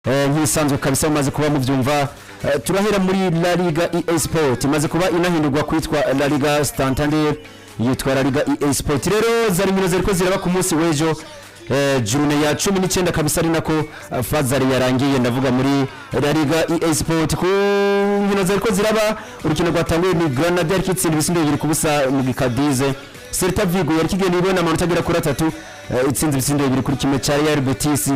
Nk'ibisanzwe kabisa, mumaze kuba mubyumva. Turahera muri La Liga EA Sport, imaze kuba inahindurwa kwitwa La Liga Santander, yitwa La Liga EA Sport. Rero zari nkino ziriko ziraba ku munsi w'ejo, journée ya 19 kabisa, ari nako phase aller yarangiye. Ndavuga muri La Liga EA Sport, ku nkino zariko ziraba, urukino rwatanguye ni Granada yariko itsinda ibitsindo 2-0 mu Cadiz. Celta Vigo yari kigenda ibona amanota agera kuri 3, itsinze ibitsindo 2-1 cya Real Betis.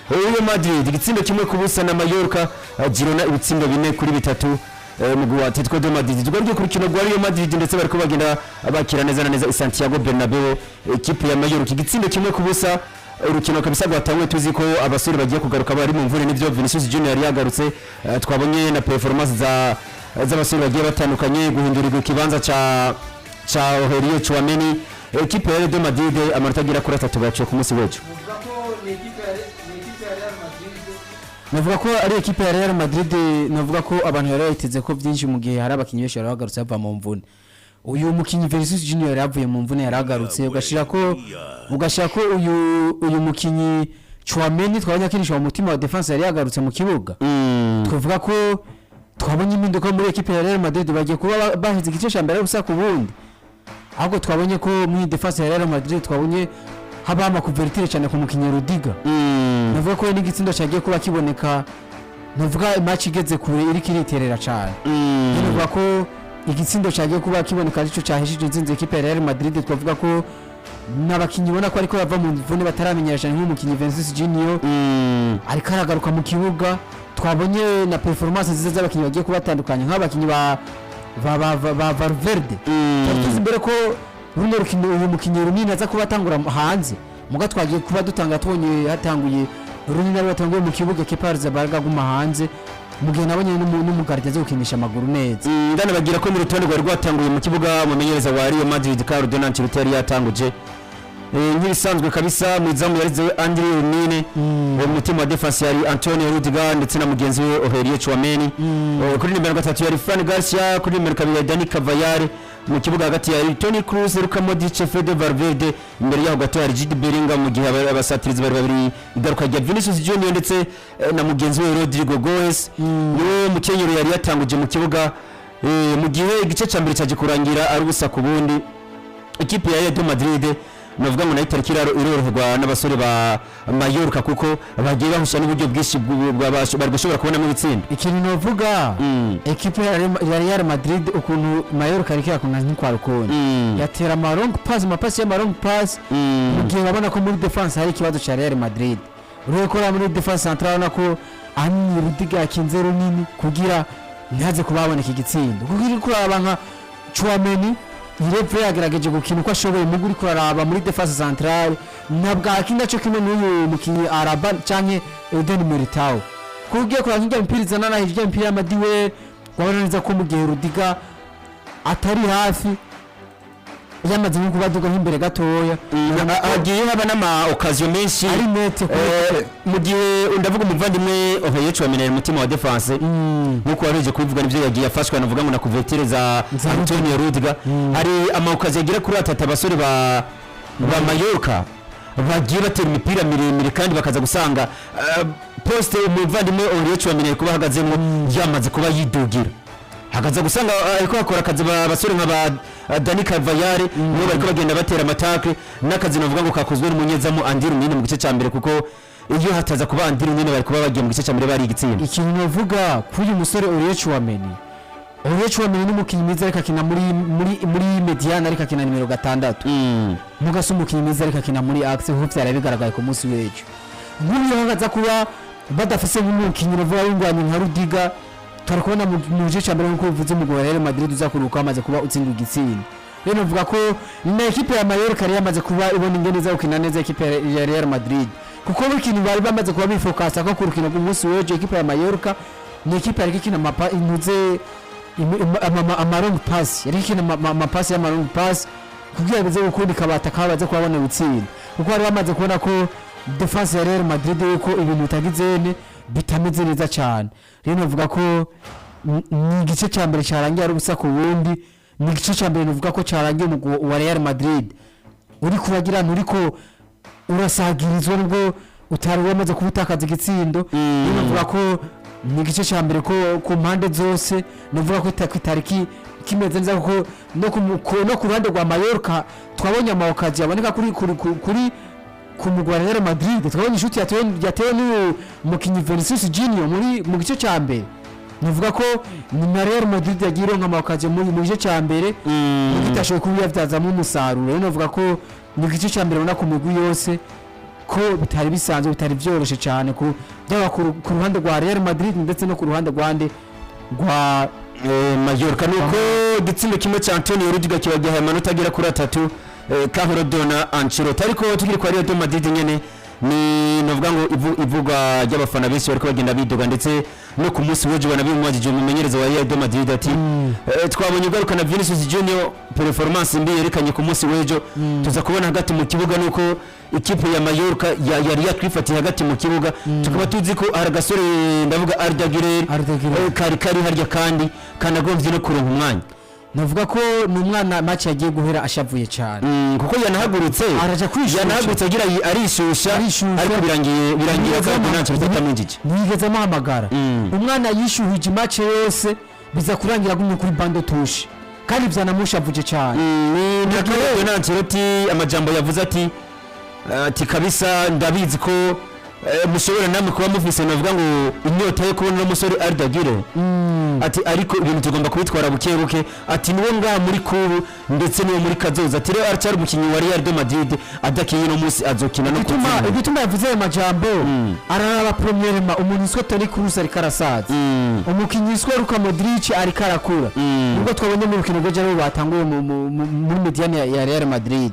Real Madrid igitsindo 1-0 na Mallorca. Girona ibitsindo 4-3 mugwi wa Atletico de Madrid. Tugaruke ku rukino rwa Real Madrid, ndetse bariko bagenda bakira neza na neza i Santiago Bernabeu ekipe ya Mallorca, igitsindo 1-0. Urukino kabisa rwatanguye tuzi ko abasore bagiye kugaruka bari mu mvune. Nivyo, Vinicius Junior yari yagarutse. Twabonye na performance za z'abasore bagiye batandukanye, guhindurirwa ikibanza ca Aurelien Tchouameni. Ekipe ya Real Madrid amanota agera kuri 3 baciye ku munsi w'ejo. Muvuga ko ni ekipe ya Real Madrid. Navuga ko ari ekipe ya Real Madrid, navuga ko abantu bari bayiteze ko byinshi mu gihe hari abakinnyi benshi bari bagarutse bava mu mvune. Uyu mukinnyi Vinicius Junior yari avuye mu mvune, yaragarutse, ugashira ko uyu mukinnyi Tchouameni twabonye akinisha mu mutima wa défense, yari yagarutse mu kibuga. Twavuga ko twabonye impinduka muri ekipe ya Real Madrid, bagiye kuba baheze igice cya mbere 0-0. Ahubwo twabonye ko muri défense ya Real Madrid twabonye habaho ama couverture cyane ku mukinnyi Rudiger. Navuga ko n'igitsindo cyagiye kuba kiboneka, navuga match igeze kure, iriko iriterera cyane. Navuga ko igitsindo cyagiye kuba kiboneka aricyo cyahesheje intsinzi ekipe ya Real Madrid. Twavuga ko n'abakinnyi ubona ko ariko bava mu mvune bataramenyera cyane, nk'umukinnyi Vinicius Junior ariko aragaruka mu kibuga. Twabonye na performance nziza z'abakinnyi bagiye kuba batandukanye, nk'abakinnyi ba Valverde. Twari tuzi imbere ko runo rukino uyu mukinnyi runini aza kuba atangura hanze, muga twagiye kuba dutanga tubonye hatanguye Lunin, ari watanguye mu kibuga, Kepa Arrizabalaga aguma hanze, mu gihe nabonye n'umu gardien azi gukinisha amaguru neza. Ndanabagira ko mu rutonde rwari rwatanguye mu kibuga, umumenyereza wa Real Madrid Carlo Ancelotti yari yatanguje nk'ibisanzwe kabisa. Mu izamu yarize Andriy Lunin, mu mutima wa défense yari Antonio Rudiger ndetse na mugenzi we Aurelien Tchouameni. Kuri nimero 3 yari Fran Garcia, kuri nimero 2 yari Dani Carvajal, mu kibuga hagati yari Toni Kroos, Luka Modric, Fede Valverde, imbere yaho gato yari Jude Bellingham, mu gihe abasatirizi bari babiri, igaruka rya Vinicius Junior ndetse na mugenzi we Rodrygo Goes, niwe mukenyero yari yatanguje mu kibuga. Mu gihe igice cya mbere cyaje kurangira ari 0-0, ikipe ya Real Madrid navuga ngo nayo itariki iroroherwa n'abasore ba Mallorca, kuko bagiye bahusha n'uburyo bwinshi bari gushobora kubonamo ibitsinda. Ikintu novuga, ekipe ya Real Madrid, ukuntu Mallorca ariko irakina nk'ikwa rukundi, yatera ama long pass, amapasi y'ama long pass, mu gihe babona ko muri défense hari ikibazo cya Real Madrid. Urebe ko muri défense centrale urabona ko ahanini Rudiger yakinze runini kugira ntihaze kuba haboneka igitsindo, kuko iri kuraba nka Tchouameni irepfo yagerageje gukina uko ashoboye, mugu uri kuraraba muri défense centrale ntabwo akina cyo kimwe n'uyu mukinnyi Alaba canke Eder Militao, kuko ugiye kuraba nk'irya mipira izana na hirya mipira y'ama duel, wabona neza ko mu gihe Rudiger atari hafi, yamaze nko kubaduga nk'imbere gatoya. Hagiye haba n'ama occasion menshi ari nete kuri Mu gihe ndavuga umuvandimwe Aurelien Tchouameni mu mutima wa défense, nkuko wareje kubivuga, nibyo yagiye afashwa, navuga ngo na couverture za Za Antonio Rudiger. Hari ama occasion agera kuri 3 abasore ba Mallorca bagiye batera imipira miremire, kandi bakaza gusanga poste umuvandimwe Aurelien Tchouameni kuba ahagazemo yamaze kuba yidugira, hakaza gusanga ariko bakora akazi abasore nka ba Dani Carvajal, nibo bariko bagenda batera ama tacle, n'akazi navuga ngo kakozwe n'umunyezamu Andriy Lunin mu gice cya mbere, kuko iyo hataza kuba Andriy Lunin bari kuba bagiye mu gice cya mbere bari igitsinda. Ikintu novuga kuri uyu musore Aurelien Tchouameni, Aurelien Tchouameni ni umukinnyi mwiza, ariko akina muri médiane, ariko akina nimero 6. Mugasa umukinnyi mwiza, ariko akina muri axe, kuko byari bigaragaye ku munsi w'ejo. Nk'uyu hagaza kuba badafise nk'umukinnyi bavuga w'ingwanyi nka Rudiger, twari kubona mu gice cya mbere, nk'uko bivuze, umugwi wa Real Madrid uza kuruhuka wamaze kuba utsinda igitsinda. Rero novuga ko na ekipe ya Mallorca yari yamaze kuba ibona ingene iza gukina neza ekipe ya Real Madrid, kuko buri bari bamaze kuba bifokasa ko ku rukino rw'umunsi w'ejo ekipe ya Mallorca ni ekipe yariko ikina amapa inuze ama long pass, yariko ikina amapasi y'ama long pass kugira bize gukunda ikabata akaba baze kubabona ibitsinda, kuko bari bamaze kubona ko défense ya Real Madrid yuko ibintu bitagize bitameze neza cyane. Rero navuga ko ni igice cya mbere cyarangiye ari 0-0. Ni igice cya mbere navuga ko cyarangiye umugwi wa Real Madrid uri kuragira, nturiko urasagirizwa, nubwo Utari wamaze kuba utakaza igitsindo. Rero navuga ko ni igice cya mbere ko ku mpande zose navuga ko kitari kimeze neza, kuko no ku ruhande rwa Mallorca twabonye ama occasions aboneka kuri ku mugwi wa Real Madrid. Twabonye inshuti yatewe n'uyu mukinnyi Vinicius Junior mu gice cya mbere. Nivuga ko ni na Real Madrid yagiye ironka ama occasions mu gice cya mbere itashoboye kuba yabyazamo umusaruro. Rero navuga ko mu gice cya mbere ubona ku migwi yose ko bitari bisanzwe, bitari byoroshye cyane, ku byaba ku ruhande rwa Real Madrid ndetse no ku ruhande rwa Mallorca. Nuko igitsindo kimwe cya Antonio Rudiger kiba gihaye amanota agera kuri 3 Carlo Dona Ancelotti. Ariko tukiri kwa Real de Madrid nyene, ni novuga ngo ivuga ry'abafana benshi bariko bagenda bidoga, ndetse no ku munsi w'ejo banabimwajije umumenyereza wa Real de Madrid ati twabonye ugarukana Vinicius Junior, performance mbi yerekanye ku munsi w'ejo, tuza kubona hagati mu kibuga nuko ikipe ya Mallorca yari yakwifatiye hagati mu kibuga, tukaba tuzi ko hari agasore, ndavuga Arda Güler, Arda Güler. Kari harya kandi kanagombye no kuronka umwanya. Navuga ko ni umwana match yagiye guhera ashavuye cyane. Kuko yanahagurutse Araja kwishusha. Yanahagurutse agira arishusha, Arishusha. ariko birangiye Carlo Ancelotti atamwinjije. Ntiyigeze amuhamagara. Umwana yishyuhije match yose, biza kurangira agumye kuri banc de touche, kandi byanamushavuje cyane. Ni Carlo Ancelotti amajambo yavuze ati kabisa ndabizi ko mushobora namwe kuba mufise, navuga ngo, inyota yo kubona uno musore Arda Güler, ati ariko ibintu tugomba kubitwara buke buke, ati niwo ngaha muri kubu ndetse niwo muri kazoza, ati rero aracyari umukinnyi wa Real de Madrid, adakinye uno munsi azokina no Igituma kutsinda. Igituma yavuze ayo majambo, araraba premièrement umuntu witwa Toni Kroos ariko arasaza, umukinnyi witwa Luka Modric ariko arakura, nubwo twabonye mu rukino rw'ejo aribo batanguye muri médiane ya Real Madrid.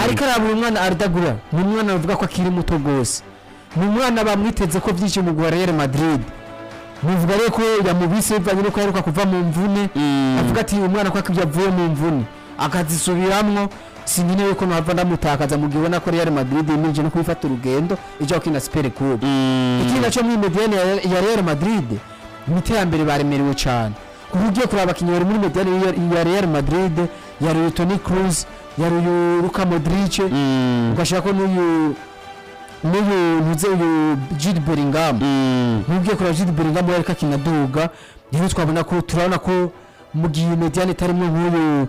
Ariko araba uyu mwana Arda Güler, ni umwana bavuga ko akiri muto rwose, ni umwana bamwiteze ko byinshi mu guha Real Madrid. Bivuga rero ko yamubise bivanye nuko aheruka kuva mu mvune. Avuga ati umwana ko akibyo avuye mu mvune akazisubiramwo, sinkeneye yuko nahava ndamutakaza mu gihe ubona ko Real Madrid yimirije no kubifata urugendo ijya gukina Super Coupe. Ikindi nacyo, muri médiane ya Real Madrid mu iterambere baremerewe cyane, kuko ugiye kureba abakinnyi bari muri médiane ya Real Madrid, yari uyu Toni Kroos, yari uyu Luka Modric, ugashyira ko n'uyu ntuze uyu Jude Bellingham. Ntugiye kureba Jude Bellingham we ariko akina aduga. Rero twabona ko turabona ko mu gihe médiane itarimo nk'uyu,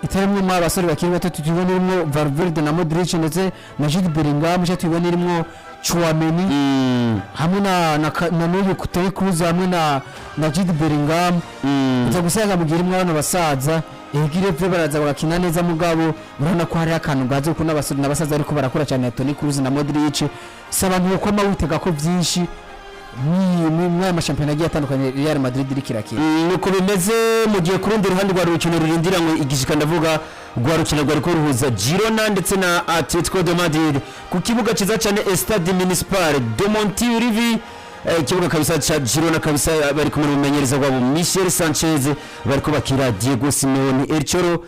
itarimwo mwa abasore bakiri bato, tubona irimo Valverde na Modric ndetse na Jude Bellingham, cyo tubona irimo Tchouameni hamwe na n'uyu Toni Kroos hamwe na Jude Bellingham, uza gusanga mu gihe irimo abana basaza egire vyo baraza bagakina neza. Mugabo urabona ko hariho akantu gaze, kuko n'abasore n'abasaza ariko barakura cyane ya Toni Kroos na Modric, si abantu bakoma witega ko byinshi muri aya mashampiyona agiye atandukanye Real Madrid iriko irakina. Nuko bimeze. Mu gihe ku rundi ruhande rwa rukino rurindira ngo igishika, ndavuga rwa rukino rwariko ruhuza Girona ndetse na Atletico de Madrid ku kibuga cyiza cyane Estade Municipal de Montilivi. Ikibuga kabisa cha Girona kabisa, bari kumwe n'umumenyereza wabo Michel Sanchez, bariko bakira Diego Simeone El Cholo.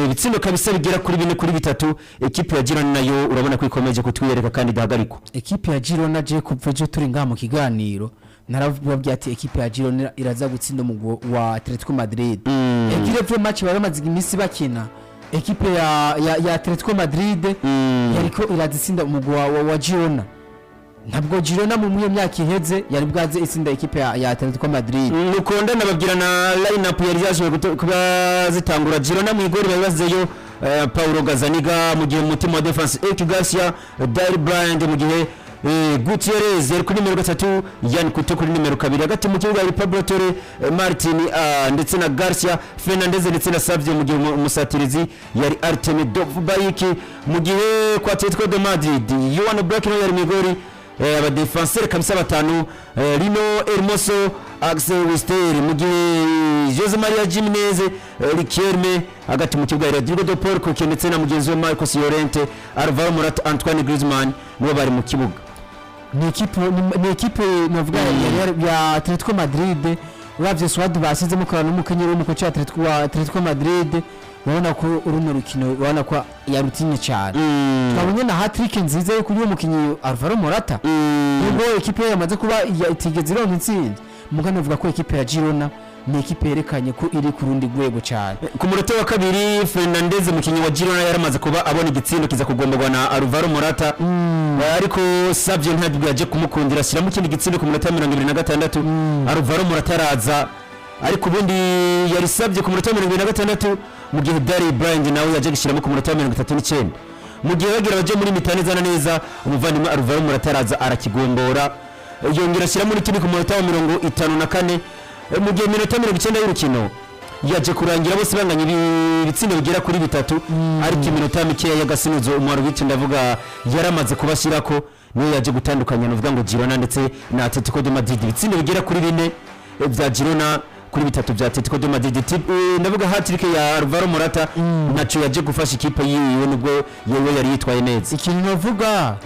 Ibitsindo kabisa bigera kuri 4-3. Ekipe ya Girona nayo urabona ko ikomeje kutwiyereka kandi idahagarikwa. Ekipe ya Girona, je kuva ejo turi ngaha mu kiganiro narababwiye ati ekipe ya Girona iraza gutsinda umugwi wa Atletico Madrid. Ekipe vyo match bari bamaze iminsi bakina, ekipe ya Atletico Madrid yariko irazitsinda umugwi wa Girona. Ntabwo Girona mu iyo myaka iheze yari bwaze itsinda ekipe ya Atletico Madrid. Nuko ndanababwira na line up yari yaje kuba zitangura. Girona mu igori bari basizeyo Paulo Gazzaniga, mu gihe mu mutima wa defense Eric Garcia, Daley Blind, mu gihe Gutierrez yari kuri nimero 3, Yan Couto kuri nimero 2. Hagati mu kibuga hari Pablo Torre, Martin ndetse na Garcia Fernandez ndetse na Savio, mu gihe umusatirizi yari Artem Dovbyk. Mu gihe kwa Atletico de Madrid Yohan Oblak nawe yari mu igori, abadefanseri kabisa batanu, Lino Hermoso, Axel Witsel, mu gihe Jose Maria Gimenez, Riquelme. Hagati mu kibuga Rodrigo de Paul Koke ndetse na mugenzi we Marcos Llorente, Alvaro Morata, Antoine Griezmann nibo bari mu kibuga. Ni ekipe navuga ya Atletico Madrid. Uravye squad basizemo ukabona n'umukenyero w'umukoci wa Atletico Madrid, urabona ko uruno rukino urabona ko yarutinye cyane. Twabonye na hat-trick nziza yo kuri uwo mukinyi Alvaro Morata, nubwo ekipe ye yamaze kuba itigeze ironka intsinzi. Mugabo navuga ko ekipe ya Girona Ni ekipe yerekanye ko iri ku rundi rwego cyane. Ku munota wa kabiri, Fernandez, umukinnyi wa Girona, yaramaze kuba abona igitsindo kiza kugomborwa na Alvaro Morata. Ariko Savio ntabwo yaje kumukundira, ashyiramo ikindi gitsindo ku munota wa 26. Alvaro Morata araza, ariko ubundi yari sabye ku munota wa 26, mu gihe Daley Blind nawe yaje gushyiramo ku munota wa 39. Mu gihe bagira baje muri mi-temps neza na neza, umuvandimwe Alvaro Morata araza arakigombora, yongera ashyiramo n'ikindi ku munota wa 54. Mu gihe iminota 90 y'urukino yaje kurangira bose banganya ibitsindo bigera kuri bitatu, ariko iminota mikeya y'agasinuzo umwaro w'icyo ndavuga yaramaze kubashyirako, niyo yaje gutandukanya nuvuga ngo Girona ndetse na Atletico de Madrid, ibitsindo bigera kuri bine bya Girona kuri bitatu bya Atletico de Madrid. Ndavuga hat-trick ya Alvaro Morata ntaco yaje gufasha ikipe yiwe, nubwo yewe yari yitwaye neza. Ikintu navuga,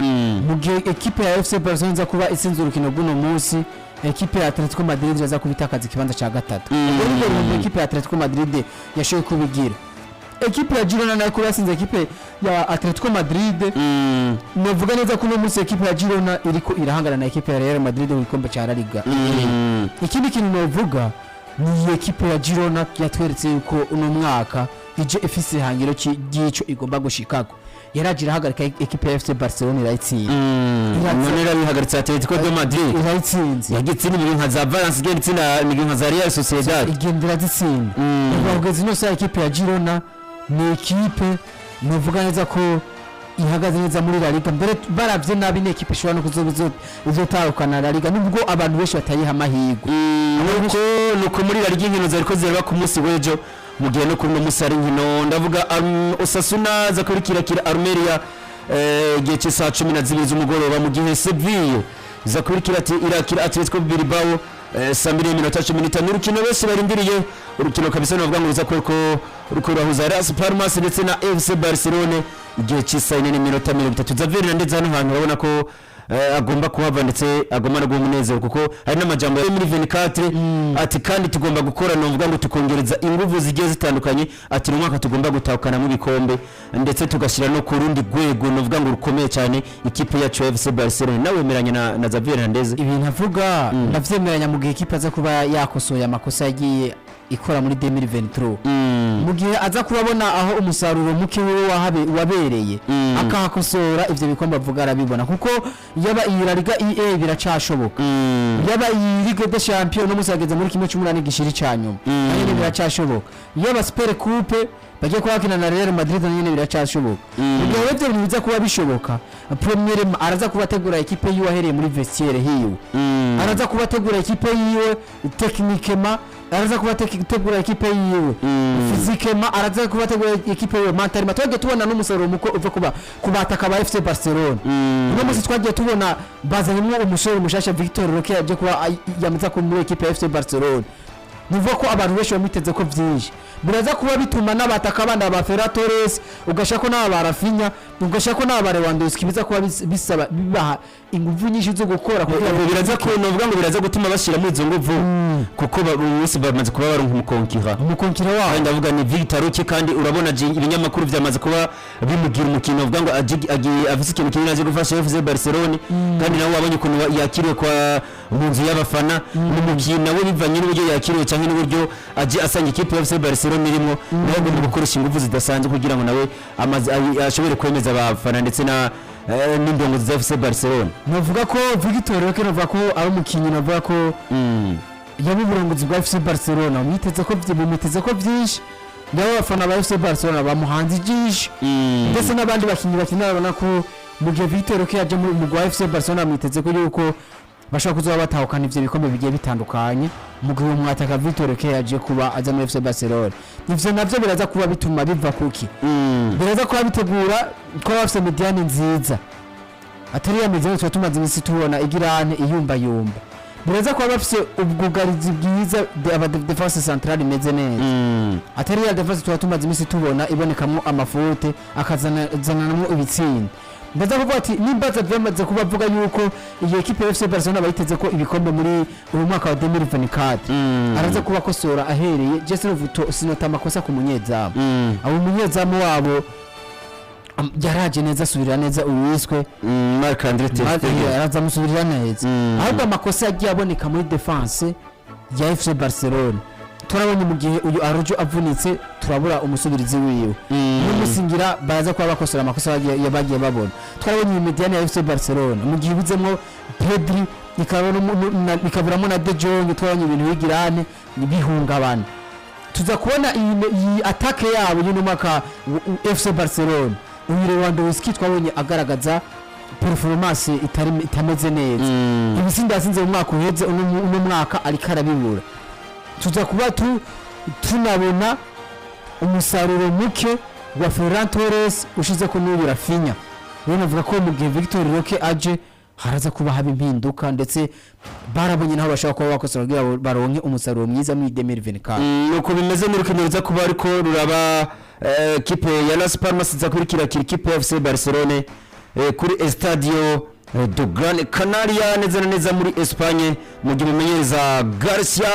mu gihe ekipe ya FC Barcelona iza kuba itsinze urukino rw'uno munsi, ekipe ya Atletico Madrid iraza kuba itakaza ikibanza cya gatatu. Ubwo nibwo ruhombo ekipe ya Atletico Madrid yashoboye kubigira. Ekipe ya Girona nayo kuba yatsinze ekipe ya Atletico Madrid, navuga neza ko uno munsi ekipe ya Girona iriko irahangana na ekipe ya Real Madrid mu gikombe cya La Liga. Ikindi kintu navuga ni iyi ekipe ya Girona yatweretse yuko uno mwaka ije ifise ihangiro ry'ico igomba gushikako. Yaraje irahagarika ekipe ya FC Barcelona, irayitsinda. None irabihagaritse Atletico de Madrid. Irayitsinze. Yagiye itsinda imigwi nka za Valence, igenda itsinda imigwi nka za Real Sociedad. Igenda irazitsinda. Kugeza ino saha ekipe ya Girona ni ekipe nuvuga neza ko ihagaze neza muri La Liga. Mbere baravye nabi, ni ekipe ishobora no kuzoba izotahukana La Liga, nubwo abantu benshi batayiha amahirwe. Nuko muri La Liga inkino zariko ziraba ku munsi w'ejo, mu gihe no kuri uno munsi hari inkino. Ndavuga Osasuna za kurikirakira Almeria igihe cy'isaha 12 z'umugoroba, mu gihe Seville za kurikira ati irakira Atletico Bilbao saa 2:15. Urukino benshi barindiriye, urukino kabisa navuga ngo ruza ko ruko rurahuza Las Palmas ndetse na FC Barcelone igihe cy'isaha 4:30. Xavier Hernandez hano hantu urabona ko agomba kuhava, ndetse agomba no guha umunezero, kuko hari n'amajambo ya muri 24 ati kandi tugomba gukora, novuga ngo tukongereza inguvu zigiye zitandukanye, ati ni umwaka tugomba gutahukanamo ibikombe, ndetse tugashyira no ku rundi rwego novuga ngo rukomeye cyane ikipe yacu ya FC Barcelona. Nawe wemeranya na Xavier Hernandez? Ibintu avuga ndavyemeranya, mu gihe ikipe aza kuba yakosoye amakosa yagiye ikora muri 2023, mu gihe aza kuba abona aho umusaruro muke wiwe wabereye, akahakosora, ivyo bikombe avuga arabibona, kuko yaba iyi La Liga EA biracashoboka, yaba iyi Ligue des Champions no musageze muri kimwe cy'umunani gishiri ca nyuma, nayo nyene biracashoboka, yaba Super Coupe bagiye kuba bakina na Real Madrid, nayo nyene biracashoboka. Mu gihe rero ivyo bintu biza kuba bishoboka, première araza kuba ategura ekipe yiwe ahereye muri vestiaire hiwe, araza kuba ategura ekipe yiwe techniquement, araza kuba ategura ekipe yiwe physiquement, araza kuba ategura ekipe yiwe mentalement. Twagiye tubona n'umusaruro muko uva kuba kubataka ba FC Barcelona. Uno munsi twagiye tubona bazanyemo umusore mushasha Victor Roque, yaje kuba yamaze kuba muri ekipe ya FC Barcelona. Nivuga ko abantu benshi bamwiteze ko byinshi, biraza kuba bituma n'abataka bandi ba Ferran Torres, ugashaka ko n'aba ba Raphinha, ugashaka ko n'aba ba Lewandowski, biza kuba bisaba bibaha ingufu nyinshi zo gukora kugira ngo Biraza ko novuga ngo biraza gutuma bashyiramo izo nguvu, kuko uyu munsi bamaze kuba baronka umukonkira. Umukonkira wabo. Kandi ndavuga ni Victor Roque, kandi urabona ibinyamakuru byamaze kuba bimugira umukino uvuga ngo agiye afise ikintu kinini aje gufasha FC Barcelona. Kandi nawe wabonye ukuntu yakiriwe kwa mu nzu y'abafana. Ni umukino nawe bivanye n'uburyo yakiriwe cyangwa n'uburyo aje asanga ikipe ya FC Barcelona irimo, nawe agomba gukoresha ingufu zidasanzwe kugira ngo nawe ashobore kwemeza abafana ndetse na n'indongozi za FC Barcelona. Navuga ko Victor Roque, navuga ko ari umukinnyi, navuga ko yaba uburongozi bwa FC Barcelona bumwiteze ko byinshi, yaba abafana ba FC Barcelona bamuhanze ijisho, ndetse n'abandi bakinnyi bakina babona ko mu gihe Victor Roque yaje mu mugwi wa FC Barcelona, bamwiteze ko yuko bashobora kuzoba batahukana ivyo bikombe bigiye bitandukanye. Mu gihe uwo mwataka Victor Roque yaje kuba aza muri FC Barcelona, ivyo navyo biraza kuba bituma biva kuki biraza kuba bitegura ko bafise médiane nziza, atari ya médiane tuba tumaze iminsi tubona igirane iyumbayumba. Biraza kuba bafise ubwugarizi bwiza, aba défense centrale imeze neza, atari ya défense tuba tumaze iminsi tubona ibonekamwo ama fautes, akazananamwo ibitsinda. Ndaza kuvuga ati nimba byamaze kuba avuga yuko iyi ekipe ya FC Barcelona bayiteze ko ibikombe muri uyu mwaka wa 2024, araza kuba akosora ahereye Jesse Vuto. Sinota amakosa ku munyezamu. Abo umunyezamu wabo yaraje neza, asubirira neza uwiswe Marc Andre ter Stegen. Araza amusubirira neza. Ahubwo amakosa yagiye aboneka muri défense ya FC Barcelona. Turabonye mu gihe uyu Araujo avunitse, turabura umusubirizi wiwe. N'umusingira baza kuba bakosora amakosa bagiye babona. Twarabonye iyi médiane ya FC Barcelona mu gihe ibuzemwo Pedri, ikaburamo na De Jong, twabonye ibintu bigirane bihungabana. Tuza kubona iyi attaque yabo y'uno mwaka FC Barcelona, uyu Lewandowski twabonye agaragaza performance itari itameze neza. Ibisinda yasinze mu mwaka uheze, uno mwaka ariko arabibura. Tuza kuba tunabona umusaruro muke wa Ferran Torres ushize ko n'uyu Raphinha. Rero navuga ko mu gihe Victor Roque aje, haraza kuba haba impinduka, ndetse barabonye naho bashobora kuba bakosora kugira ngo baronke umusaruro mwiza muri 2024. Nuko bimeze mu rukino ruza kuba ariko ruraba, kipe ya Las Palmas iza kurikira kipe ya FC Barcelone kuri Estadio de Gran Canaria, neza na neza muri Espagne, mu gihe umumenyereza Garcia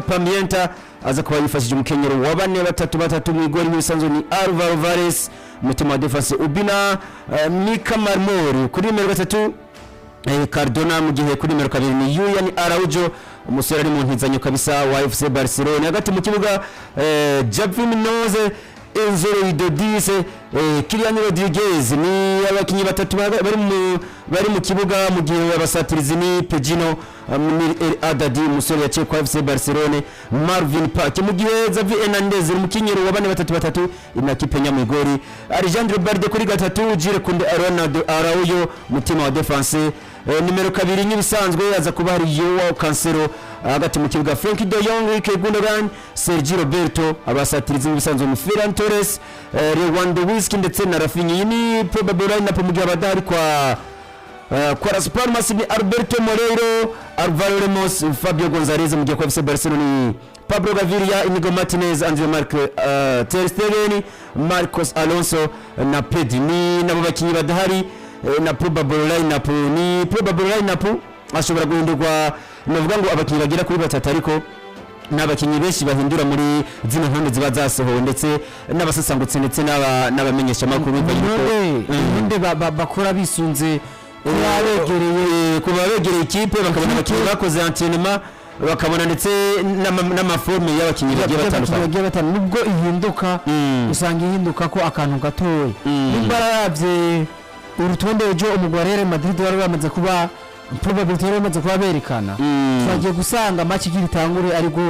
Pimienta aza kuba yifashishije umukenyero wa 4-3-3. Mu igori nk'ibisanzwe ni Alvaro Vares, umutima wa defense Ubina, Mika Marmol, kuri nimero 3 Cardona, mu gihe kuri nimero 2 ni Julian Araujo, umusore ari mu ntizanyo kabisa wa FC Barcelona. Hagati mu kibuga Javi Munoz, Enzo Idodis, Kilian Rodriguez ni abakinnyi batatu bari mu kibuga, mu gihe abasatirizi ni Pejino, ni El Adadi, umusore yaciye kwa FC Barcelone, Marvin Park, mu gihe Xavi Hernandez ni umukinyero wa 4-3-3, ina kipe nyamwigori Alejandro Balde kuri gatatu, Jules Kounde, Ronaldo Araujo mutima wa defense, nimero 2 nk'ibisanzwe aza kuba hari Joao Cancelo. Hagati mu kibuga Frenkie de Jong, Ilkay Gundogan, Sergio Roberto, abasatirizi nk'ibisanzwe mu Ferran Torres, Lewandowski ndetse na Raphinha. Iyi ni probable lineup. Mu gihe abadahari kwa Las Palmas ni Alberto Moreiro, Alvaro Remos, Fabio Gonzalez, mu gihe kwa FC Barcelona ni Pablo Gaviria, Inigo Martinez, Andre Marc Ter Stegen, Marcos Alonso na Pedri ni nabo bakinyi badahari. Na probable lineup ni probable lineup, ashobora guhindurwa, navuga ngo abakinyi bagera kuri batatu, ariko n'abakinnyi benshi bahindura muri zino ntonde ziba zasohowe, ndetse n'abasasangutse ndetse n'abamenyeshamakuru bivanye n'uko- Intonde bakora bisunze kuba begereye Kuba begereye ikipe, bakabona abakinnyi bakoze entraînement, bakabona ndetse n'ama forme y'abakinnyi bagiye batandukanye. Bagiye batandukanye, nubwo ihinduka, usanga ihinduka ko akantu gatoya. Nimba yaravye urutonde ejo umugwi wa Real Madrid wari bamaze kuba probability, wari bamaze kuba berekana, twagiye gusanga match igira itangure ariko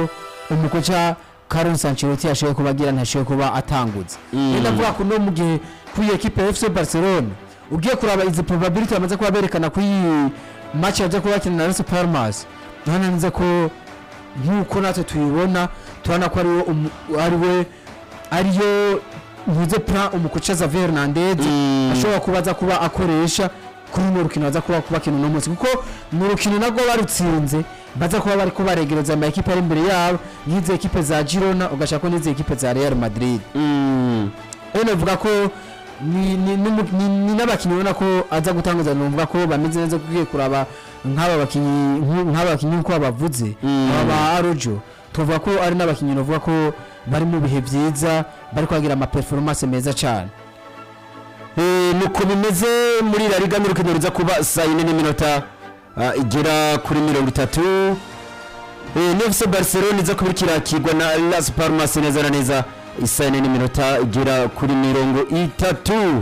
umukoca Carlo Ancelotti yashoboye kuba agira ntashoboye kuba atanguza. Rero ndavuga ko no mu gihe kuri iyi equipe ya FC Barcelona ugiye kuraba izi probability bamaze kuba berekana kuri iyi match yaje kuba bakina na Las Palmas, ndabona neza ko nk'uko natwe tubibona, turabona ko ariwe ariwe ariyo ntuze plan umukoca Xavi Hernandez ashobora kuba aza kuba akoresha kuri runo rukino baza kuba bakina uno munsi, kuko mu rukino nabwo barutsinze baza kuba bariko baregereza ama ekipe ari imbere yabo, nk'izi ekipe za Girona, ugashaka ko n'izi ekipe za Real Madrid. Rero navuga ko ni n'abakinnyi ubona ko aza gutanguza, numva ko bameze neza, kugiye kuraba nk'aba bakinnyi nk'uko bavuze, aba ba Araujo, tuvuga ko ari n'abakinnyi navuga ko bari mu bihe byiza, bari kwagira ama performance meza cyane. Nuko bimeze muri La Liga n'urukino ruza kuba saa 4 n'iminota igera kuri 30. Ni FC Barcelona iza kuba ikirakirwa na Las Palmas neza na neza isaa 4 n'iminota igera kuri 30.